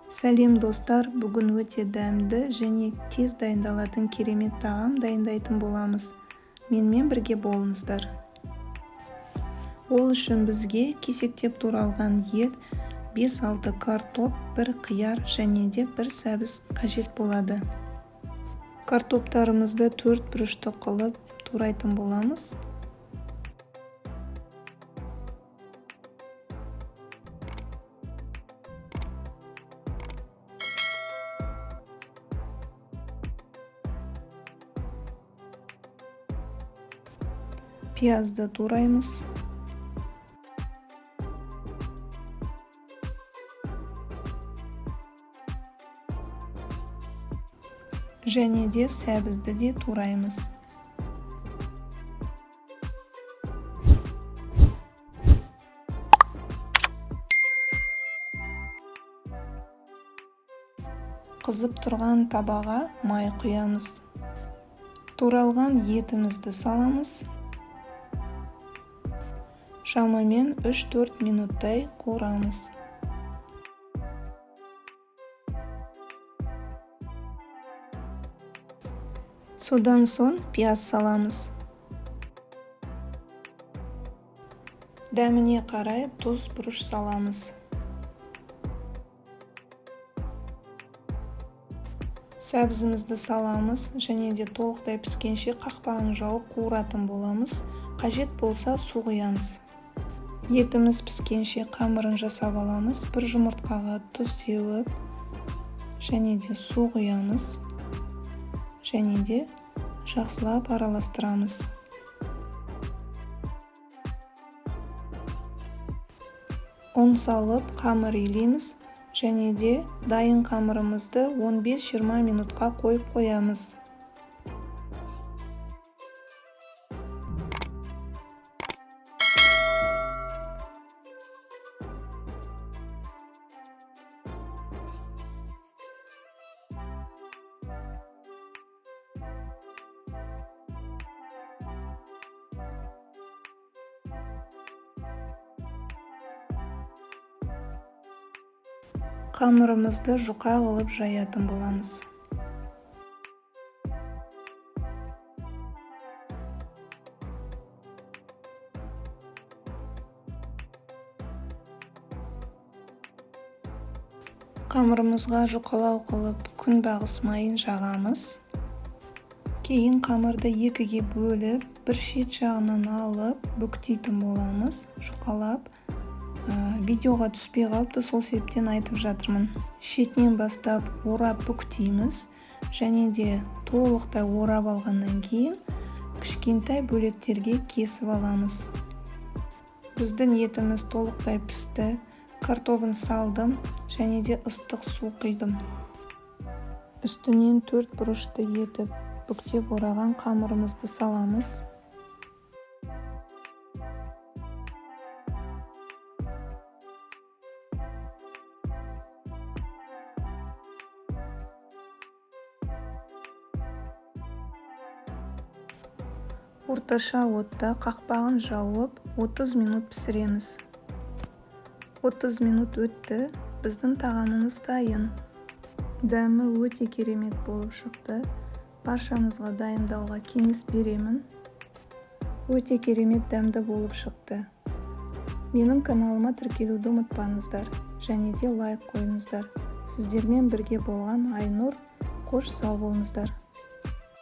Сәлем, достар! Бүгін өте дәмді және тез дайындалатын керемет тағам дайындайтын боламыз. Менімен бірге болыңыздар. Ол үшін бізге кесектеп туралған ет, 5-6 картоп, бір қияр және де бір сәбіз қажет болады. Картоптарымызды төрт бұрышты қылып турайтын боламыз. Пиязды тураймыз. Және де сәбізді де тураймыз. Қызып тұрған табаға май құямыз. Туралған етімізді саламыз. Шамамен 3-4 минуттай қуырамыз. Содан соң пияз саламыз. Дәміне қарай тұз, бұрыш саламыз. Сәбізімізді саламыз және де толықтай піскенше қақпағын жауып қуыратын боламыз. Қажет болса, су құямыз. Етіміз піскенше қамырын жасап аламыз. Бір жұмыртқаға тұз сеуіп және де су құямыз және де жақсылап араластырамыз. Ұн салып, қамыр илейміз және де дайын қамырымызды 15-20 минутқа қойып қоямыз. Қамырымызды жұқа қылып жаятын боламыз. Қамырымызға жұқалау қылып күнбағыс майын жағамыз. Кейін қамырды екіге бөліп, бір шет жағынан алып бүктейтін боламыз жұқалап. Видеоға түспей қалыпты, сол себептен айтып жатырмын. Шетінен бастап орап бүктейміз және де толықтай орап алғаннан кейін кішкентай бөлектерге кесіп аламыз. Біздің етіміз толықтай пісті. Картобын салдым және де ыстық су құйдым. Үстінен төрт бұрышты етіп бүктеп ораған қамырымызды саламыз. Орташа отта қақпағын жауып, 30 минут пісіреміз. 30 минут өтті, біздің тағамымыз дайын. Дәмі өте керемет болып шықты. Баршаңызға дайындауға кеңес беремін. Өте керемет дәмді болып шықты. Менің каналыма тіркелуді ұмытпаңыздар және де лайк қойыңыздар. Сіздермен бірге болған Айнұр. Қош, сау болыңыздар.